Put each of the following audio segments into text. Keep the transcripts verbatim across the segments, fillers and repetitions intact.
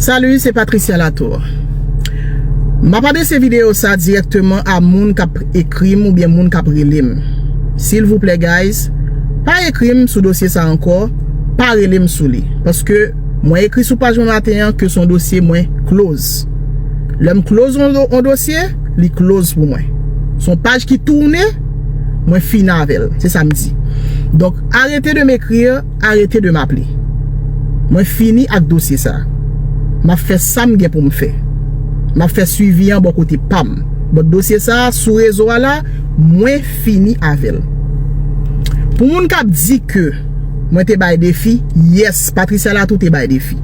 Salut, c'est Patricia Latour. M ap adrese videyo sa dirèkteman a moun k ap ekri m oubyen moun k ap rele m. Silvouplè, guys, pa ekri m sou dosye sa ankò, pa rele m sou li. Paske mwen ekri sou paj mwen maten an ke se yon dosye mwen close. Lè m close yon, yon dosye, li close pou mwen. Se yon paj ki tounen, mwen fini avè l. Se sa m di. Donk, arrêtez de m'écrire, arrêtez de m'appeler. Mwen fini ak dosye sa. M ap fè sa m gen pou m fè. M ap fè swivi an bò kote pa m. But dosye sa, sou rezo a la, mwen fini avè l. Pou moun k ap di ke mwen te bay defi, yes, Patricia Latour te bay defi.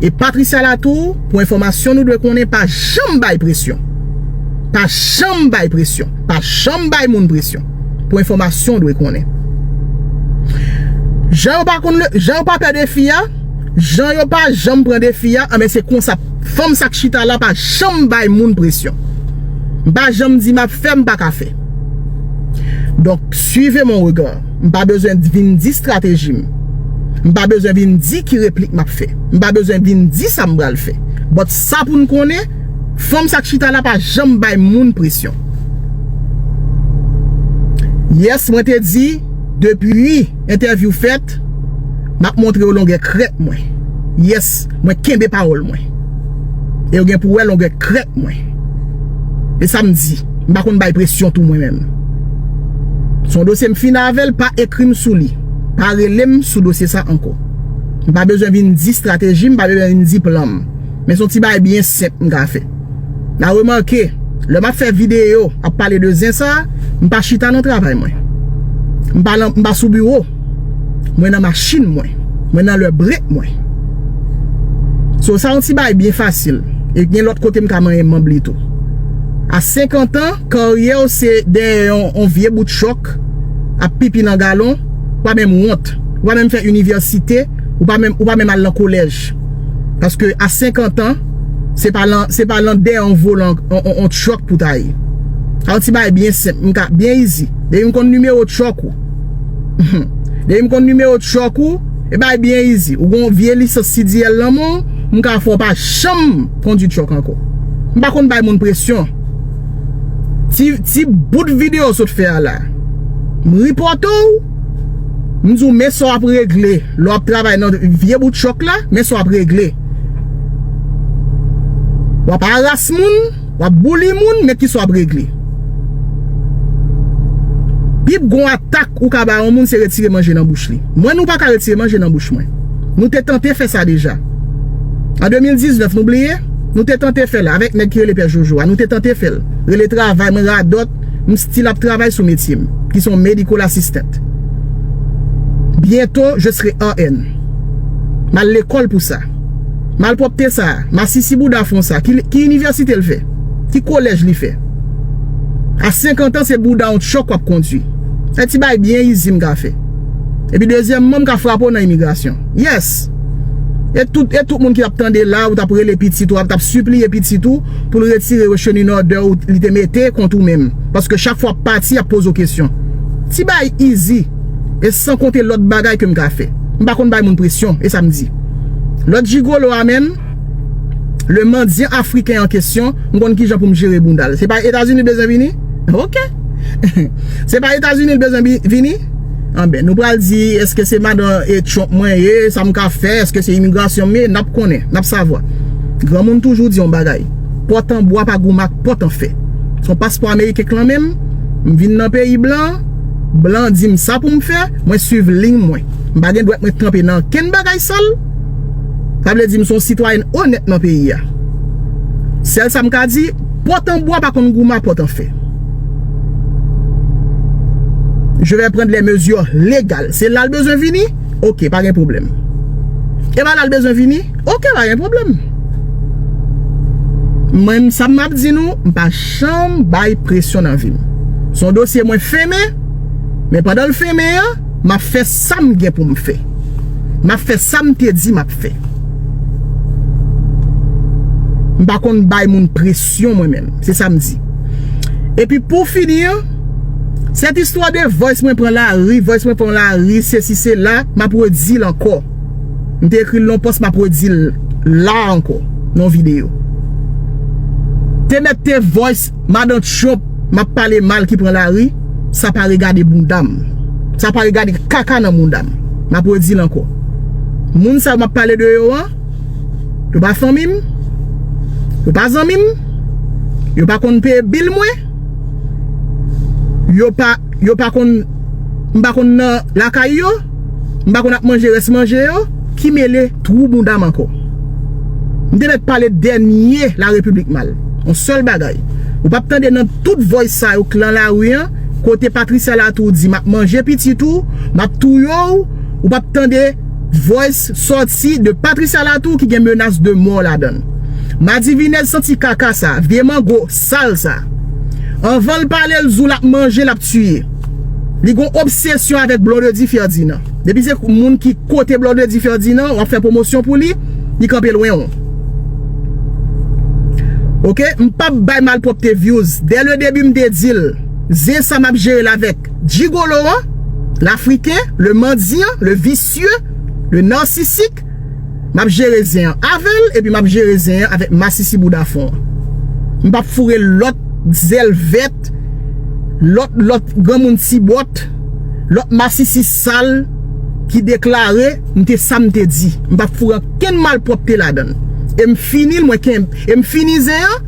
E Patricia Latour, pou enfòmasyon nou dwe konnen, pa janm bay presyon. Pa janm bay presyon. Pa janm bay moun presyon. Pou enfòmasyon w dwe konnen. Jan yo pa konn le, jan yo pa pè defi a, jan yo pa janm pran defi a, anben se konsa. Fanm sa k chita la pa janm bay moun presyon. M pa janm di m ap fè, m pa ka fè. Donk, suivez mon regard. M pa bezwen vin di estrateji m. M pa bezwen vin di ki replik m ap fè. M pa bezwen vin di sa m pral fè. But sa pou n konnen, fanm sa k chita la pa janm bay moun presyon. Yes, mwen te di, depi entèvyou fèt, m ap montre yo longè krèk mwen. Yes, mwen kenbe pawòl mwen. E yo gen pou wè longè krèk mwen. E sa m di, m pa konn bay presyon tou mwen menm. Se yon dosye m fini avè l, pa ekri m sou li. Pa rele m sou dosye sa ankò. M pa bezwen vin di estrateji m, m pa bezwen vin di plan m. Men se yon ti bagay byen senp m ka fè. N a remake, lè m ap fè videyo, ap pale de zen sa, m pa chita nan travay mwen. M pa nan, m pa sou biwo. Mwen nan machin mwen. Mwen nan lè brek mwen. So, sa yon ti bagay byen fasil. E gen lòt kote m ka manyen manm li tou. A senkant an, karyè w se dèyè yon, yon vye bout chòk, ap pipi nan galon, ou pa menm wont, ou pa menm fè inivèsite, ou pa menm, ou pa menm al nan kolèj. Paske a senkant an, se pa lan, se pa lan dèyè yon volan, yon, yon, yon chòk pou ta ye. A yon ti bagay byen senp, m ka, byen easy. Depi m konn nimewo chòk ou. Depi m konn nimewo chòk ou, e bagay byen easy. Ou gon vye lisans C D L nan men w, m ka fè w pa janm kondwi chòk ankò. M pa konn bay moun presyon. Ti, ti bout videyo w sot fè a la, m ripòte w, m di w men sa w ap regle lè w ap travay nan vye bout chòk la, men sa w ap regle. W ap aras moun, w ap bouli moun, men kisa w ap regle. Pi gon atak ou ka ba yon moun se retire manje nan bouch li. Mwen, nou pa ka retire manje nan bouch mwen. Nou te tante fè sa deja. An de mil diznèf, nou bliye? Nou te tante fè l avèk nèg ki rele Pè Jojo a. Nou te tante fè l. Rele travay, mwen radòt, m still ap travay sou metye m, ki se yon medical assistant. Byento, je serai R N. M al lekòl pou sa. Malpwòpte sa, masisi bouda fon sa, ki, ki inivèsite l fè? Ki kolèj li fè? A senkant an, se bouda yon chòk w ap kondwi. Se ti bagay byen easy m ka fè. Epi dezyèmman, m ka frape w nan imigrasyon. Yes! E tout, e tout moun ki t ap tande la, ou t ap rele pitit ou, ou t ap sipliye pitit ou pou l retire restraining order ou li te mete kont ou menm. Paske chak fwa w ap pati, y ap poze w kesyon. Ti bagay easy. E san konte lòt bagay ke m ka fè. M pa konn bay moun presyon, e sa m di. Lòt jigolo a menm, le mandyan afriken an kesyon, m konn kijan pou m jere bounda l. Se pa Etazini l bezwen vini? Ok. Se pa Etazini l bezwen bi-, vini? Anben, nou pral di, èske se madan e Trump mwen ye, sa m ka fè, èske se imigrasyon m ye, n ap konnen, n ap savwa. Granmoun toujou di yon bagay, pòt an bwa pa goumen ak pòt an fè. Se yon paspò ameriken k lan men m, m vin nan peyi blan, blan di m sa pou m fè, mwen swiv liy mwen. M pa gen dwèt mwen tranpe nan kenn bagay sal. Sa vle di m se yon sitwayèn onèt nan peyi a. Sèl sa m ka di, pòt an bwa pa konn goumen a pòt an fè. Je vais prendre les mesures légales. Se la l bezwen vini? Ok, pa gen pwoblèm. E pa la l bezwen vini? Ok, pa gen pwoblèm. Mwen, sa m ap di nou, m pa janm bay presyon nan vi m. Se yon dosye mwen fèmen, men pandan l fèmen an, m ap fè sa m gen pou m fè. M ap fè sa m te di m ap fè. M pa konn bay moun presyon mwen menm. Se sa m di. Epi pou fini an, cette histoire de voice mwen pran lari, voice mwen pran lari, sesi sela, m ap redi l ankò. M te ekri l nan yon pòs, m ap redi l la ankò. nan yon videyo. Te mèt te voice madan Trump, m ap pale mal ki pran lari, sa pa regade bounda m. Sa pa regade kaka nan bounda m. M ap redi l ankò. Moun sa yo m ap pale de yo an, yo pa fanmi m, yo pa zanmi m, yo pa konn peye bil mwen, yo pa, yo pa konn, m pa konn nan lakay yo, m pa konn ap manje rès manje yo, ki mele twou bounda m ankò. M te mèt pale dènye Larepiblik mal. Yon sèl bagay. Ou p ap tande nan tout voice sa yo k lan lari an, kote Patricia Latour di, "M ap manje pitit ou, m ap touye w." Ou p ap tande voice sòti de Patricia Latour ki gen menas de mò ladan l. Madivinèz santi kaka sa, vye mango sal sa. Anvan l pale, l di w l ap manje, l ap tiye. Li gon obsesyon avèk Blondedy Ferdinand. Depi se moun ki kote Blondedy Ferdinand, w ap fè pwomosyon pou li, li kanpe lwen w. Oke, m p ap bay malpwòpte views. Dès le début, m te di l, zen sa m ap jere l avèk gigolo an, lafriken, le mandyan, le visye, le nasisik, m ap jere zen an avè l, epi m ap jere zen an avèk masisi bouda fon an. M p ap foure lòt zèl vèt, lòt, lòt granmoun ti bòt, lòt masisi sal ki deklare m te sa m te di. M p ap foure ankenn malpwòpte ladan l. E m fini l, mwen kenbe, e m fini zen an,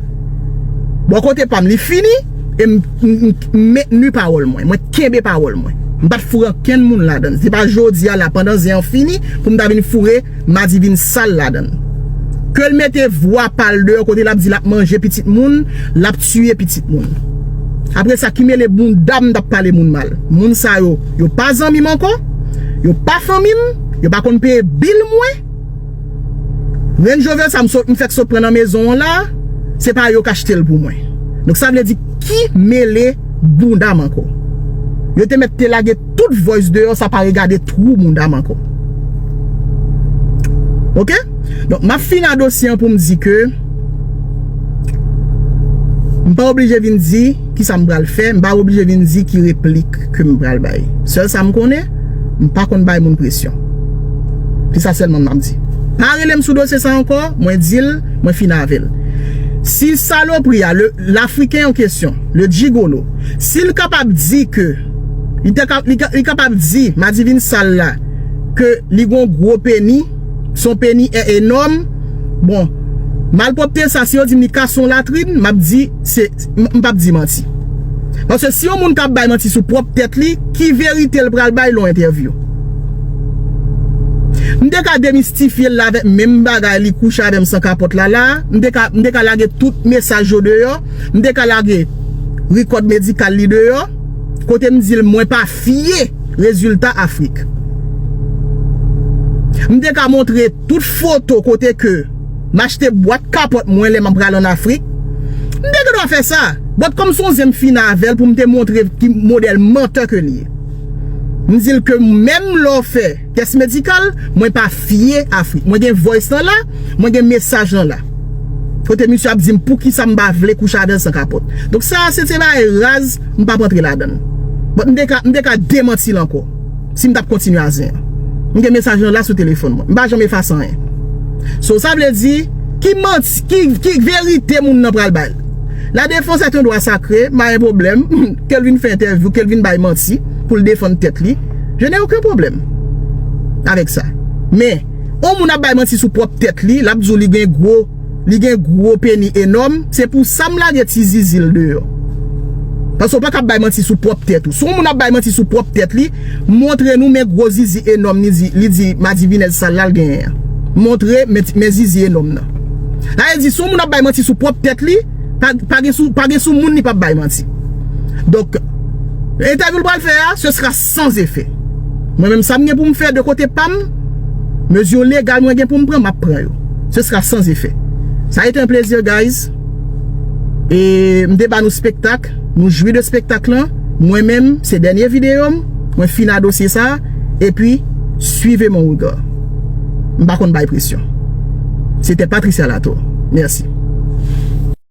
bò kote pa m, li fini, e m, m, m, m mentni pawòl mwen. Mwen kenbe pawòl mwen. M pa t foure ankenn moun ladan l. Se pa jodi a la, pandan zen an fini, pou m ta vin foure madivin sal ladan l. Ke l mete vwa pa l deyò kote l ap di l ap manje pitit moun, l ap tiye pitit moun. Apre sa, ki mele bounda m t ap pale moun mal. Moun sa yo, yo pa zanmi m ankò, yo pa fanmi m, yo pa konn peye bil mwen. Range Rover sa m sot, m fèk sot pran nan mezon an la, se pa yo k achte l pou mwen. Donk sa vle di ki mele bounda m ankò. Yo te mèt te lage tout voice deyò, sa pa regade twou bounda m ankò. Oke? Donk, m ap fin a dosye an pou m di ke m pa oblije vin di kisa m pral fè, m pa oblije vin di ki replik ke m pral bay. Sèl sa m konnen, m pa konn bay moun presyon. Se sa sèlman m ap di. Pa rele m sou dosye sa ankò, mwen di l, mwen fin avè l. Si salopri a, le, lafriken an kesyon, le gigolo, si l kapab di ke, li te ka, li ka, li kapab di, madivin sal la, ke li gon gwo peni, son peni e enòm, bon, malpwòpte sa, si yo di m li ka son latrin, m ap di, se, m, m p ap di manti. Paske si yon moun k ap bay manti sou pwòp tèt li, ki verite l pral bay lè w entèvyou? M te ka demistifye l la avèk menm bagay li kouche avè m san kapòt la la. M te ka, m te ka lage tout mesaj yo deyò. M te ka lage rikòd medikal li deyò. Kote m di l mwen pa fye rezilta Afrik. M te ka montre tout foto kote ke m achte bwat kapòt mwen lè m ap pral ann Afrik. M te gen dwa fè sa. But kòm se yon zen m fin avè l pou m te montre ki modèl mantè ke li ye. M di l ke menm lè w fè tès medikal, mwen pa fye Afrik. Mwen gen voice lan la, mwen gen mesaj lan la. Kote misye ap di m poukisa m pa vle kouche avè l san kapòt. Donk sa, se te bagay raz, m p ap antre ladan l. But m te ka, m te ka demanti l ankò. Si m t ap kontinye a zen an. M gen mesaj lan la sou telefòn mwen. M pa janm efase anyen. So, sa vle di, ki manti, ki, ki verite moun nan pral bay? La défense est un droit sacré, m pa gen pwoblèm. Ke l vin fè entèvyou, ke l vin bay manti pou l defann tèt li. Je n'ai aucun problème avec ça. Men, yon moun ap bay manti sou pwòp tèt li, l ap di w li gen gwo, li gen gwo peni enòm, se pou sa m lage ti zizi l deyò. Paske w pa ka ap bay manti sou pwòp tèt ou. Si yon moun ap bay manti sou pwòp tèt li, montre nou men gwo zizi enòm li di, li di madivinèz sal la l genyen an. Montre men, men zizi enòm nan. Sa vle di, si yon moun ap bay manti sou pwòp tèt li, pa, pa gen sou, pa gen sou moun li p ap bay manti. Donk, entèvyou l pral fè a, ce sera sans effet. Mwen menm, sa m gen pou m fè de kote pa m, mezi legal mwen gen pou m pran, m ap pran yo. Ce sera sans effet. Ça a été un plaisir, guys. E m te ba nou spektak, nou jwi de spektak lan. Mwen menm, se dènye videyo m, mwen fin a dosye sa, epi suivez mon regard. M pa konn bay presyon. C'était Patricia Latour. Merci.